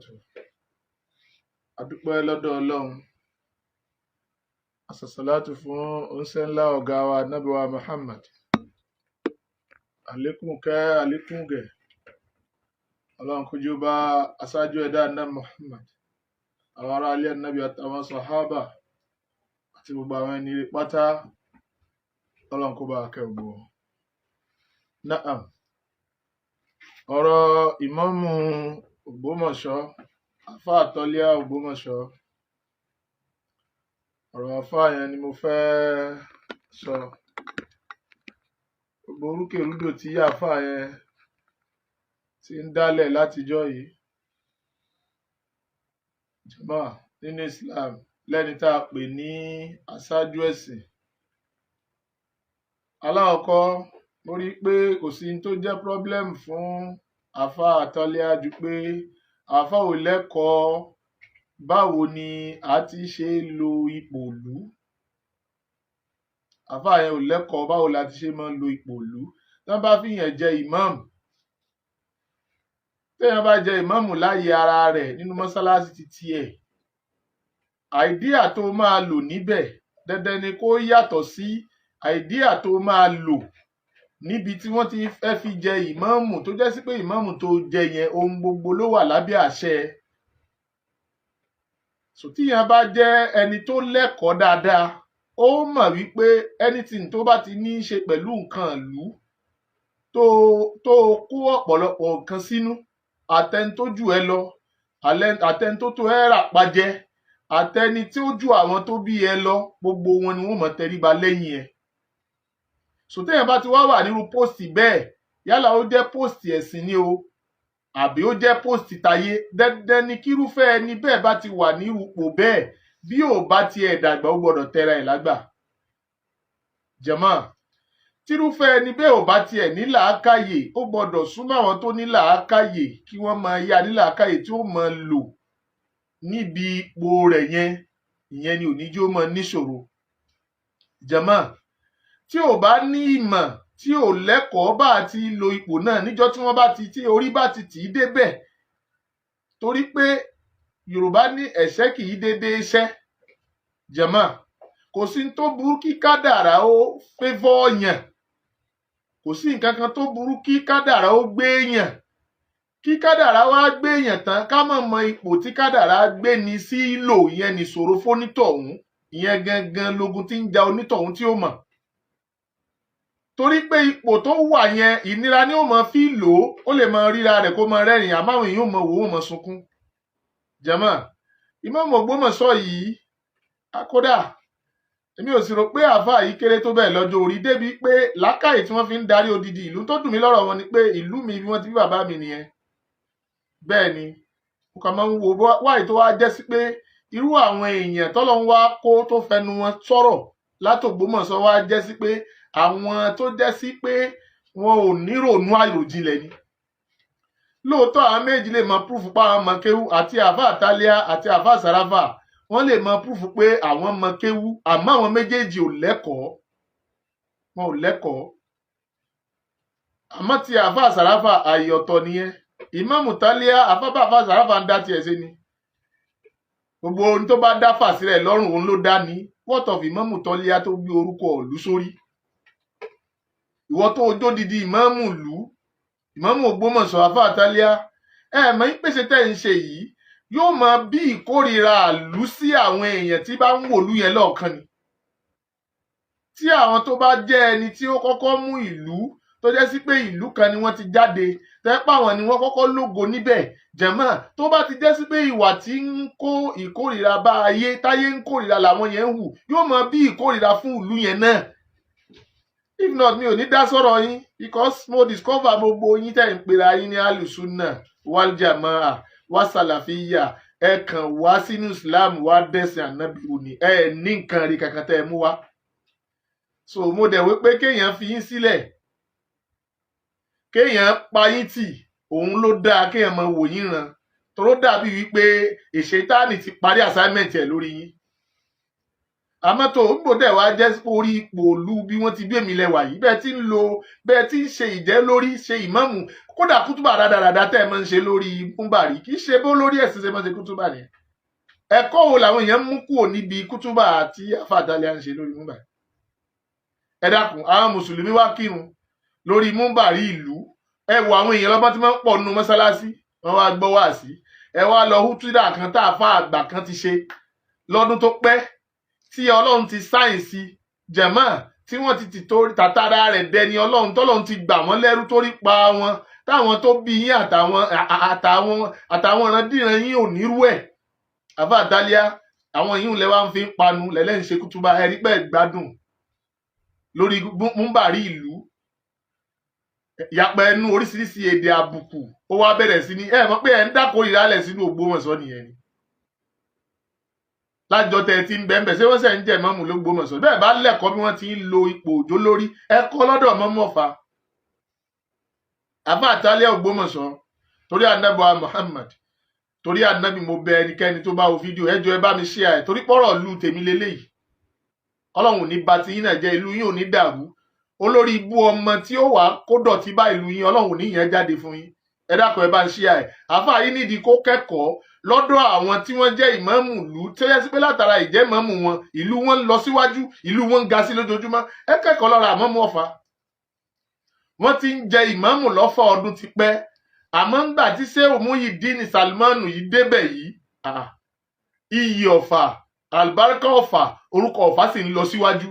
Barakatuh. Adúpẹ́ lọ́dọ̀ Ọlọ́run. Àsàsàlátù fún oúnṣẹ́ ńlá ọ̀gá wa Nábì wa Muhammad. Àlékún kẹ́, àlékún gẹ̀. Ọlọ́run kójú bá aṣáájú ẹ̀dá Nábì Muhammad. Àwọn ará ilé Nábì àtàwọn sàhábà àti gbogbo àwọn ẹni rere pátá. Ọlọ́run kó bá wa kẹ́ gbogbo wọn. Na'am. Ọ̀rọ̀ Ìmáàmù Ògbómọ̀ṣọ́, Àfáà Tọ́líà Ògbómọ̀ṣọ́. Ọ̀rọ̀ àfáà yẹn ni mo fẹ́ sọ. Gbogbo orúkèrúdò tí àfáà yẹn ti ń dálẹ̀ látijọ́ yìí. Jàmáà nínú Islam lẹ́ni tá a pè ní aṣáájú ẹ̀sìn. Alákọ̀ọ́kọ́, mo rí i pé kò sí n tó jẹ́ problem fún Àfáà Tọ́líà ju pé àfáà ò lẹ́kọ̀ọ́ báwo ni a ti ṣe é lo ipò ìlú. Àfáà yẹn ò lẹ́kọ̀ọ́ báwo la ti ṣe máa ń lo ipò ìlú. Tán bá fìyàn jẹ ìmáàmù, téèyàn bá jẹ ìmáàmù láyè ara rẹ̀ nínú mọ́sálásí ti tiẹ̀, idea tó máa lò níbẹ̀ dandan ni kó yàtọ̀ sí idea tó máa lò níbi tí wọ́n ti fẹ́ fi jẹ ìmáàmù, tó jẹ́ sí pé ìmáàmù tó jẹ yẹn, ohun gbogbo ló wà lábẹ́ àṣẹ. So tíyẹn bá jẹ́ ẹni tó lẹ́kọ̀ọ́ dáadáa, ó mọ̀ wípé anything tó bá ti ní í ṣe pẹ̀lú nǹkan ìlú tó kó ọ̀pọ̀lọpọ̀ nǹkan sínú, àtẹni tó jù ẹ́ lọ, àtẹni tó tó ẹ́ rà pajẹ, àtẹni tí ó ju àwọn tó bí ẹ lọ, gbogbo wọn ni wọ́n mọ̀ tẹríba lẹ́yìn ẹ̀. So téèyàn bá ti wá wà nírú post bẹ́ẹ̀, yálà ó jẹ́ post ẹ̀sìn ni o àbí ó jẹ́ post tayé, dandan ni kírúfẹ́ ẹni bẹ́ẹ̀ bá ti wà nírú ipò bẹ́ẹ̀, bí ò bá tiẹ̀ dàgbà, ó gbọ́dọ̀ tẹra ẹ̀ lágbà. Jàmáà, tírúfẹ́ ẹni bẹ́ẹ̀ ò bá tiẹ̀ ní làákàyè, ó gbọ́dọ̀ súnmọ́ àwọn tó ní làákàyè kí wọ́n máa yá ní làákàyè tí ó máa lò níbi ipò rẹ̀ yẹn. Ìyẹn ni ò ní jẹ́ ó máa níṣòro. Jàmáà, tí ò bá ní ìmọ̀, tí ò lẹ́kọ̀ọ́ bá a ti lo ipò náà, níjọ́ tí wọ́n bá ti tí orí bá ti tì í débẹ̀, torí pé Yorùbá ní ẹ̀ṣẹ́ kì í dédé ṣẹ́. Jàmáà, kò sí ní tó burú kí kádàrá ó favour yàn, kò sí nǹkan kan tó burú kí kádàrá ó gbé yàn. Kí kádàrá wá gbé yàn tán, ká mọ̀ mọ ipò tí kádàrá gbé ni sí lò, ìyẹn nìṣòro fónítọ̀hún. Ìyẹn gangan logun tí ń ja onítọ̀hún tí ó mọ̀, torí pé ipò tó wà yẹn, ìnira ni ó mọ fi lò ó. Ó lè mọ ríra rẹ̀ kó mọ rẹ́rìn, àmọ́ àwọn èèyàn ò mọ wò ó, mọ sunkún. Jàmáà, Ìmáàmù Ògbómọ̀ṣọ́ yìí, kódà èmi ò sì rò pé àáfàá yìí kéré tó bẹ́ẹ̀ lọ́jọ́ orí débi pé làákàyè tí wọ́n fi ń darí odidi ìlú. Tó dùn mí lọ́rọ̀ wọn ni pé ìlú mi bí wọ́n ti bí bàbá mi nìyẹn. Bẹ́ẹ̀ ni mo kàn máa ń wo wáyé tó wá jẹ́ sí pé irú àwọn èèyàn tọ́lọ́ ń wá kó tó fẹnu wọn sọ̀rọ̀ látÒgbómọ̀ṣọ́ wá jẹ́ sí pé àwọn tó jẹ́ sí pé wọn ò nírònú àròjinlẹ̀ ni. Lóòótọ́, àwọn méjì lè mọ proof pé àwọn mọ kéwú, àti àáfàá Tálíà àti àáfàá Sàráfà, wọ́n lè mọ proof pé àwọn mọ kéwú, àmọ́ àwọn méjèèjì ò lẹ́kọ̀ọ́, wọn ò lẹ́kọ̀ọ́. Àmọ́ ti àáfàá Sàráfà, àyè ọ̀tọ̀ nìyẹn. Ìmáàmù Tálíà, àfábà àáfàá Sàráfà ń dá tiẹ̀ ṣe ni. Gbogbo ohun tó bá dá fà sílẹ̀ lọ́rùn, òun ló dá ní. What of Ìmáàmù Tọ́líà tó gbé orúkọ ìlú sórí? Ìwọ tó jó didi ìmáàmù ìlú, Ìmáàmù Ògbómọ̀ṣọ́, àáfàá Tálíà, ẹ mọ̀ ń pèsè tẹ́ ń ṣe yìí yóò máa bí ìkórìíra àlú sí àwọn èèyàn tí bá ń wòlú yẹn lọ́ọ̀kan ni. Tí àwọn tó bá jẹ́ ẹni tí ó kọ́kọ́ mú ìlú, tó jẹ́ sí pé ìlú kan ni wọ́n ti jáde, tẹ́ pàwọn ni wọ́n kọ́kọ́ lógo níbẹ̀, jẹ̀mọ́, tó bá ti jẹ́ sí pé ìwà tí ń kó ìkórìíra bá ayé táyé ń kórìíra làwọn yẹn ń hù, yóò máa bí ìkórìíra fún ìlú yẹn náà. If not, mi ò ní dá sọ̀rọ̀ yín, because mo discover gbogbo yín tẹ̀ ń pera yín ní alùsùnà wàlìjàmáà wàsàlàfíyà, ẹ kàn wá sínú Islam wá dẹ̀sìn ànábì òní, ẹ ní nǹkan rí kankan tẹ́ ẹ mú wá. So mo dẹ̀ wí pé kéèyàn fi yín sílẹ̀, kéèyàn pa yín tì, òun ló dáa. Kéèyàn máa wò yín ràn toró dàbí wípé ìṣètánì ti parí assignment ẹ̀ lórí yín. Àmọ́ tó ń gbòdẹ̀ wá jẹ́ orí ipò òlu bí wọ́n ti bí èmi lẹ́wà yìí, bẹ́ẹ̀ tí ń lo, bẹ́ẹ̀ tí ń ṣe ìjẹ́ lórí ṣe ìmáàmù. Kódà kútùbà rádaràda tẹ́ ẹ máa ń ṣe lórí múbàrí, kì í ṣe bó lórí ẹ̀sìn ṣe máa ń ṣe kútùbà nìyẹn. Ẹ̀kọ́ wo làwọn èèyàn mú kúrò níbi kútùbà tí àfàdálẹ̀ à ń ṣe lórí múbàrí? Ẹ dákun, àwọn mùsùlùmí wá kírun lórí múbàrí ìlú. Ẹ wo àwọn èèyàn lọ́gbọ́n tí wọ́n ń pọ̀ nínú mọ́sálásí, wọ́n wá gbọ́ wá sí. Ẹ wá lọ hútúdà kan tá a fa àgbà kan ti ṣe lọ́dún tó pẹ́, tí Ọlọ́run ti sáyẹ̀nsì jẹ̀mọ́, tí wọ́n ti tìtorí tàtàrà rẹ̀ dẹni Ọlọ́run, tọ́lọ́run ti gbà wọ́n lẹ́rú torí pa wọn, táwọn tó bí yín àtàwọn ìrandíran yín ò nírú ẹ̀. Àfa àtàlíà, àwọn yìí ń lẹ wá ń fi ń panu lẹ́lẹ́ ń ṣe kútúbà. Ẹ̀rí pẹ́ gbádùn lórí múbàrí ìlú, yàpẹ̀ ẹnu, oríṣiríṣi èdè àbùkù, ó wá bẹ̀rẹ̀ sí ní ẹ mọ̀ pé ẹ̀ ń dákòó ìrálẹ̀ sínú Ògbómọ̀ṣọ́ nìyẹn ni. Lájọ tẹ ti ń bẹ́ẹ̀ bẹ́ẹ̀, ṣé wọ́n ṣe ń jẹ́ mọ́mù l'Ógbómọ̀ṣọ́? Bẹ́ẹ̀ bá lẹ́kọ̀ọ́ bí wọ́n ti ń lo ipò òjò lórí, ẹ kọ́ lọ́dọ̀ mọ́mú Ọ̀fà. Àfa àtàlẹ́ Ògbómọ̀ṣọ́, torí anábọ̀ Muhammad, torí anábì, mo bẹ ẹnikẹ́ni tó bá wo fídíò, ẹ jọ̀ọ́, ẹ bá mi share ẹ̀, torí pọ́rọ̀ lu tèmi leléyìí. Ọlọ́run ò ní ba ti yín náà jẹ́, ìlú yín ò ní dàrú. Olórí ibú ọmọ tí ó wàá kó dọ̀tí bá ìlú yín, Ọlọ́run ò ní yẹn jáde fún yín. Ẹ dákun, ẹ bá ń share ẹ̀. Àáfàá yín nídìí kó kẹ́kọ̀ọ́ lọ́dọ̀ àwọn tí wọ́n jẹ́ ìmáàmù ìlú, tó yẹ sí pé látara ìjẹ́ ìmáàmù wọn, ìlú wọn ń lọ síwájú, ìlú wọn ń ga sí lójoojúmọ́. Ẹ kẹ́kọ̀ọ́ lọ́ra àmọ́mú Ọ̀fà. Wọ́n ti ń jẹ ìmáàmù lọ́fà ọdún ti pẹ́, àmọ́ ńgbà tí Shehu Muyideen Salmanu yìí débẹ̀ yìí, iyì Ọ̀fà, àlùbáríkà Ọ̀fà, orúkọ Ọ̀fà sì ń lọ síwájú.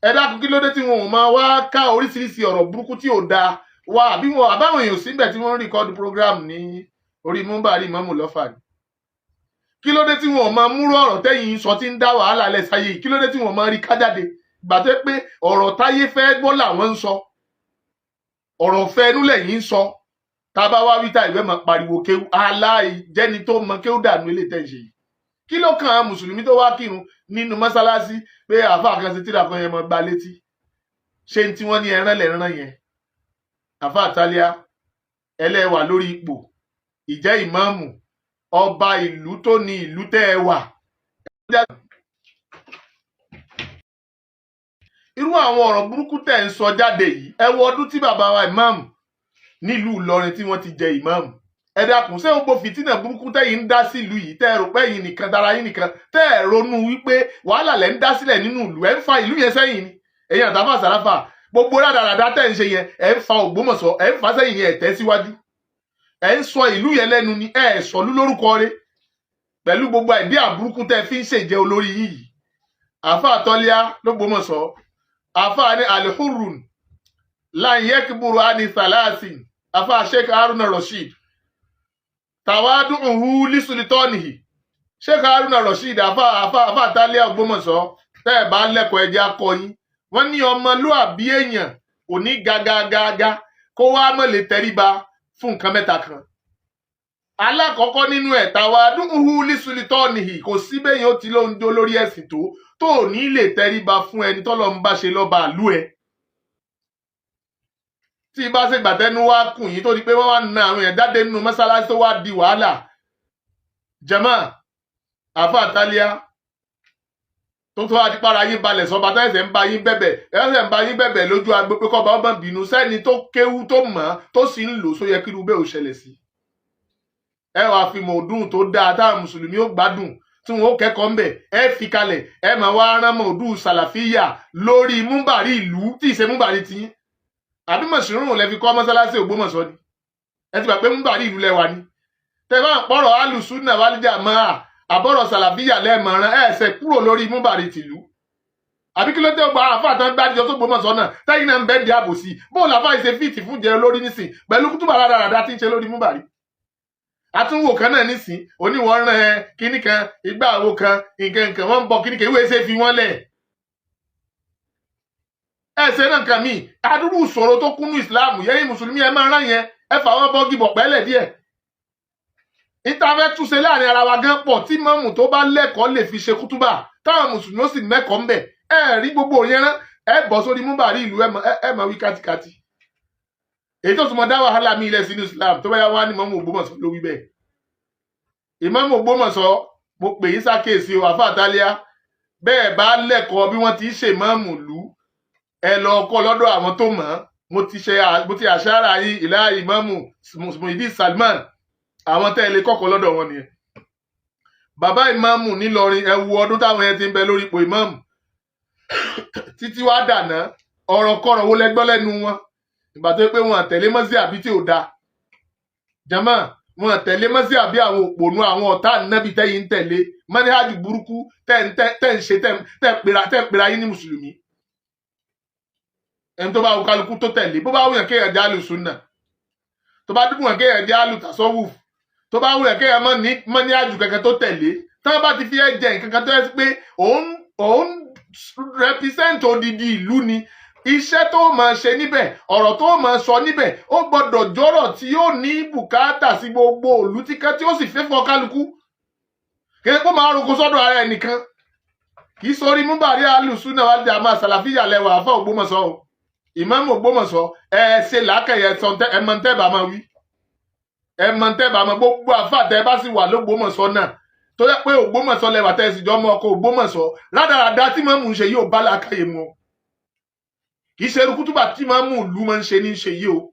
Ẹ dákun, kí ló dé tí wọn ò máa wá ká oríṣiríṣi ọ̀rọ̀ burúkú tí ò dáa wá? Àbí wọn àbáwọn èèyàn síbẹ̀ tí wọ́n ń record program ní orí múbàrí ìmáàmù lọ́fà ni? Kí ló dé tí wọn ò máa múrò ọ̀rọ̀ tẹ́yìn sọ tí ń dá wàhálà lẹ̀ sáyé yìí? Kí ló dé tí wọn ò máa rí ká jáde? Gbà tó pé ọ̀rọ̀ táyé fẹ́ gbọ́ làwọn ń sọ, ọ̀rọ̀ fẹ́ inú lẹ́yìn ń sọ. Tá a bá wá wíta ìwé máa pariwo kéwú, aláìjẹni tó mọ kéwú dànù ilé tẹ́ ń ṣe yìí. Kí ló kàn án mùsùlùmí tó wá kírun nínú mọ́sálásí pé àáfàá kan ṣe tíra kan yẹn mọ́ gba létí? Ṣé ní tí wọ́n ní ẹran lẹ́ran yẹn? Àáfàá àtàlíà, ẹlẹ́wà lórí ipò ìjẹ́ ìmáàmù ọba ìlú tó ní ìlú tẹ́ ẹ wà. Irú àwọn ọ̀rọ̀ burúkú tẹ̀ ń sọ jáde yìí, ẹ wo ọdún tí bàbá wa ìmáàmù nílùú Ìlọrin tí wọ́n ti jẹ ìmáàmù. Ẹ dákun, ṣé gbogbo fìtínà burúkú tẹ́yìn ń dá sílùú yìí, tẹ́ ẹ rò pé ẹ̀yin nìkan dára yín nìkan, tẹ́ ẹ ronú wípé wàhálà lẹ́ ń dá sílẹ̀ nínú ìlú, ẹ ń fa ìlú yẹn sẹ́yìn ni? Ẹ̀yin àtàfà sàráfà, gbogbo rádaràdá tẹ́ ń ṣe yẹn, ẹ ń fa Ògbómọ̀ṣọ́, ẹ ń fa sẹ́yìn yẹn, ẹ tẹ́ síwájú, ẹ ń sọ ìlú yẹn lẹ́nu ni. Ẹ sọ̀lú lórúkọ rẹ̀ pẹ̀lú gbogbo àìdí àbúrúkú tẹ́ fi ń ṣèjẹ́ olórí yìí. Àáfà àtọ́líá l'Ógbómọ̀ṣọ́, àáfà ní alihurun lan yekburu ani salasin. Àáfà Sheikh Haruna Rasheed, tàwádùn lisulitọ́nìhì. Sheikh Haruna Rasheed, àáfà àtàlíà Ògbómọ̀ṣọ́, tẹ́ ẹ̀ bá lẹ́kọ̀ọ́, ẹjẹ́ akọyin. Wọ́n ní ọmọlúàbí èèyàn kò ní gagagaga kó wá mọ̀ lè tẹríba fún nǹkan mẹ́ta kan. Alákọ̀ọ́kọ́ nínú ẹ̀, tàwádùn lisulitọ́nìhì. Kò sí bẹ́yìn ó ti lóun jó lórí ẹ̀sìn tó tó ò ní lè tẹríba fún ẹni tọ́lọ́ ń bá ṣe lọ́ba àlú ẹ̀. Tí bá ṣe gbàtẹ́nu wá kùn yín tó di pé wọ́n wá na àwọn èèyàn jáde nínú mọ́sálásí, tó wá di wàhálà jẹ̀mọ́, àfa àtàlíà, tó tó wá di para yín balẹ̀ sọba tó ẹsẹ̀ ń bá yín bẹ̀bẹ̀, ẹsẹ̀ ń bá yín bẹ̀bẹ̀ lójú agbo pé kọ́ba ọmọ bínú sẹ́ni tó kéwú, tó mọ̀, tó sì ń lò sóyẹ kí irú bẹ́ẹ̀ ò ṣẹlẹ̀ sí. Ẹ wàá fi mọ̀ọ́dún tó dáa táwọn mùsùlùmí ó gbádùn, tí wọn ó kẹ́kọ̀ọ́ ńbẹ̀, ẹ fi kalẹ̀. Ẹ máa wá rán mọ̀ọ́dún sàlàfíà lórí múbàrí ìlú tí ì ṣe múbàrí tiyín. Àbí mọ̀sùrùn lẹ fi kọ́ mọ́sálásí Ògbómọ̀ṣọ́ ni? Ẹ ti gbà pé múbàrí ìlú lẹwà ni. Tẹ bá ń pọ̀rọ̀ alùsùnà wálíjà máa àbọ̀rọ̀ sàlàfíà lẹ́ẹ̀mọ̀ràn, ẹ̀ ṣẹ̀ kúrò lórí múbàrí tìlú. Àbí kí ló dé gba àáfàá tán gbájọ tó Gbómọ̀ṣọ́ náà, tẹ́yìn náà ń bẹ́ẹ̀ di àbòsí? Bóun làáfàá yìí ṣe fit fún jẹ lórí nísìn pẹ̀lú kútùbà rádaràda tí ń ṣe lórí múbàrí? Àtúnwò kan náà nísìn, oníwọ̀n rán ẹ kíní kan, ìgbà àwo kan, nǹkan nǹkan, wọ́n ń bọ kíní kan, ìwé ṣe fi wọ́n lẹ̀. Ẹsẹ̀ náà nǹkan míì, adúrú ìṣòro tó kúnnú ìsìláàmù yẹ́yìn mùsùlùmí, ẹ máa rán yẹn, ẹ fà wọ́n bọ́gì bọ̀ pẹ́lẹ̀ díẹ̀. Ìtafẹ́ túnṣe láàrin ara wa gan pọ̀, tí mọ́mù tó bá lẹ́kọ̀ọ́ lè fi ṣe kútúbà, táwọn mùsùlùmí ó sì mẹ́kọ̀ọ́ ńbẹ̀. Ẹ rí gbogbo yẹn rán, ẹ bọ́ sórí múbàrí ìlú, ẹ mọ̀ wí kátikáti, èyí tó tún mọ dá wàhálà mi ilẹ̀ sínú Islam. Tó bá yá wá ní mọ́mù Ògbómọ̀ṣọ́ ló wí bẹ́ẹ̀. Ìmáàmù Ògbómọ̀ṣọ́, mo pè yín sákèsí o. Àfa àtàlíà, Bẹ́ẹ̀ bá lẹ́kọ̀ọ́ bí wọ́n ti ṣe ìmáàmù ìlú, ẹ lọ kọ́ lọ́dọ̀ àwọn tó mọ̀ ọ́n. Mo ti àṣàrà yín ìlà ìmáàmù Muhyiddin Salman, àwọn tẹ́ ẹ lè kọ́kọ́ lọ́dọ̀ wọn nìyẹn. Bàbá ìmáàmù nílọrin, ẹ wo ọdún táwọn yẹn ti ń bẹ lórí ipò ìmáàmù títí wá dànà. Ọ̀rọ̀ kọ̀rọ̀ wo lẹ gbọ́ lẹ́nu wọn? Ìgbà tó yẹ pé wọn àtẹ̀lé mọ́sí àbí tí ò da jama, wọn àtẹ̀lé mọ́sí àbí àwọn òpònú, àwọn ọ̀tá nábì tẹ́yìn ń tẹ̀lé mọ́níhàjù burúkú tẹ́ ń ṣe, tẹ́ ń pera yín ní mùsùlùmí. Ẹni tó bá wù kálukú tó tẹ̀lé, bó bá wù yàn kéèyàn jẹ́ àlùsùnà, tó bá dúpọ̀ yàn kéèyàn jẹ́ àlùtàsọ́wù, tó bá wù yàn kéèyàn mọ́ ní àjù kankan tó tẹ̀lé, tí wọ́n bá ti fi ẹ́ jẹ nǹkan kan tó yẹ pé òun represent odidi ìlú ni, iṣẹ́ tó máa ṣe níbẹ̀, ọ̀rọ̀ tó máa sọ níbẹ̀, ó gbọ́dọ̀ jọ́rọ̀ tí yóò ní bùkátà sí gbogbo ìlú tí ó sì fẹ́ fọ́ kálukú. Kí ẹ kó máa roko sọ́dọ̀ ara ẹnìkan. Kì í sọrí múbàrí alùsùnà wal jamaa sàlàfíà lẹwà àfọ Ògbómọ̀ṣọ́ o, ìmáàmù Ògbómọ̀ṣọ́, ẹ ṣe làákàyè, ẹ mọ tẹ́ bá máa wí, ẹ mọ tẹ́ bá máa. Gbogbo àfà tẹ́ bá sì wà lÓgbómọ̀ṣọ́ náà tó yẹ pé Ògbómọ̀ṣọ́ lẹwà tẹ́ ẹ sì jọ mọ ọkọ Ògbómọ̀ṣọ́, rádaràda tí màmú ń ṣe yóò bá làákàyè mu o. Kì í ṣe irú kútùbà tí màmú ìlú máa ń ṣe ní ṣe yìí o.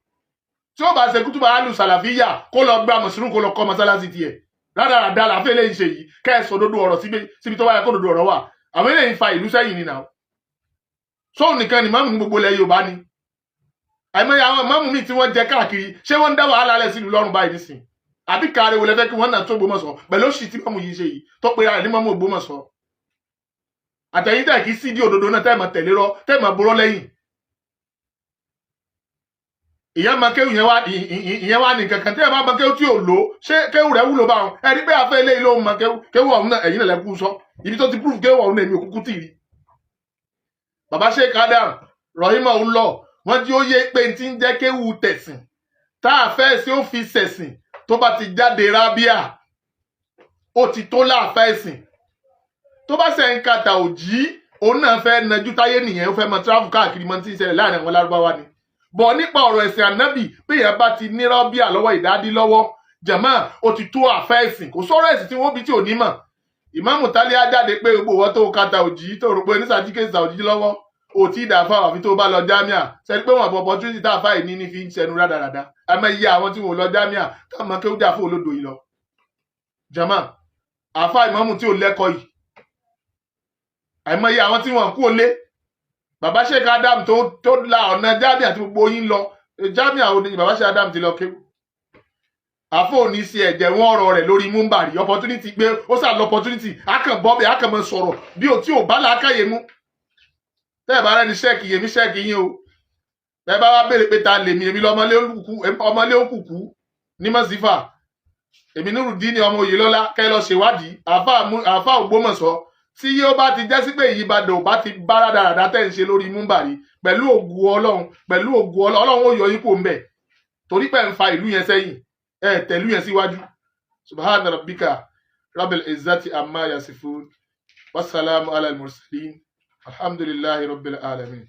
Tí ó bá ṣe kútùbà alù sàlàfíà, kó lọ gba mùsùlùmí, kó lọ kọ́ mọ́sálásí tiẹ̀. Rádaràda làfẹ́ lè ṣe yìí. Kẹ́ ẹ sọ dodo ọ̀rọ̀ síbi tó bá yẹ kó dodo ọ̀rọ̀ wà. Àwọn eléyìí fa ìlú sẹ́yìn ni náà. Sóun nìkan ni màmú gbogbo ilẹ̀ Yorùbá ni? Àìmọye àwọn màmú míì tí wọ́n jẹ káàkiri, ṣé wọ́n ń dá wàhálà alẹ́ sílùú lọ́rùn báyìí nísìn? Àbí káre wo lẹ fẹ́ kí wọ́n náà tó Ògbómọ̀ṣọ́ pẹ̀lú òṣì tí màmú yìí ṣe yìí, tó pe ara rẹ̀ ní màmú Ògbómọ̀ṣọ́? Àtẹ̀yìn tẹ̀ kí sídìí òdodo náà, tẹ́ mọ̀ tẹ̀lé rọ, tẹ́ mọ̀ borọ́ lẹ́yìn. Ìyẹn máa kéwù, ìyẹn wá ní kankan tí ẹ bá máa kéwù tí ò lò, ṣé kéwù rẹ̀ wúlò báwọn? Ẹ rí pé àfẹ́ ilé ìlú máa kéwù, kéwù ọ̀hún náà, ẹ̀yìn náà lẹ́kú sọ ibi tó ti proof kéwù ọ̀hún náà, èmi òkúkú tì rí. Bàbá Sheikh Adam rahima ń lọ, wọ́n jí ó yé pé tí ń jẹ́ kéwù tẹ̀sìn tá a fẹ́ sí ó fi sẹ̀sìn, tó bá ti jáde rábíà, ó ti tó láàfẹ́ ẹ̀sìn. Tó bá ṣe ń kàtà òjì, òun náà fẹ́ najú táyé nìyẹn, ó fẹ́ mọ travel káàkiri, mọ tí ń ṣẹlẹ̀ láàrin àwọn lárúbáwá ni. Bọ̀ nípa ọ̀rọ̀ ẹ̀sìn ànábì, pé èèyàn bá ti ní rọ́bíà lọ́wọ́, ìdádí lọ́wọ́ jẹ̀mọ́, ó ti tó àfẹ́ ẹ̀sìn. Kò sọ̀rọ̀ ẹ̀sìn tí wọ́n bí tí ò ní mọ̀. Ìmáàmù Tálíà jáde pé gbogbo ìwọ tó kàtà òjì, tó rò pé onísàjíkèsì òjì lọ́wọ́, ò tí ì dà fáwọn àfi tó bá lọ jámíà. Sẹ́ni pé wọ́n bọ̀ opportunity tá a fáì ní fi ń ṣẹnu rádaràda. Àmọ́ iye àwọn tí wọ́n lọ jámíà táwọn ọmọ kéwú jà fún olódò yìí lọ. Jàmá, àfa ìmáàmù tí ò lẹ́kọ̀ọ́ yìí, àìmọye àwọn tí wọ́n kú olé. Bàbá Sheikh Adam tó la ọ̀nà jámíà tí gbogbo yín lọ jámíà ò ní bàbá Sheikh Adam ti lọ kéwú. Àfọ òní sí ẹ̀jẹ̀ wọn ọ̀rọ̀ rẹ̀ lórí múmbàrí. Opportunity pé ó sà lọ opportunity, akàn bọ́ bẹ́ẹ̀, akàn mọ́ sọ̀rọ̀ bí ò tí ò bá làákàyè mú. Tẹ́ ẹ̀ bá rẹ́ni ṣẹ́ẹ̀kì yèmí, ṣẹ́ẹ̀kì yín o. Ẹ bá wá béèrè pé ta lèmi, èmi lọmọlé òkùnkù ní mọ́sífà, èmi Nurudeen ní ọmọ Oyèlọ́lá. Kẹ́ lọ ṣèwádìí àáfà Ògbómọ̀ṣọ́. Tí yóò bá ti jẹ́ sí pé ìyípadà ò bá ti bá rádaràdá tẹ̀ ń ṣe lórí múmbàrí, pẹ̀lú ògùn Ọlọ́run, pẹ̀lú ògùn Ọlọ́run, ó yọ yín kó ń bẹ̀, torí pé ń fa ìlú yẹn sẹ́yìn, ẹ tẹ̀lú yẹn síwájú. Subhana rabbika rabbil izzati amma yasifun, wasalaamu ala al-mursalin, alhamdulillahi rabbil alamin.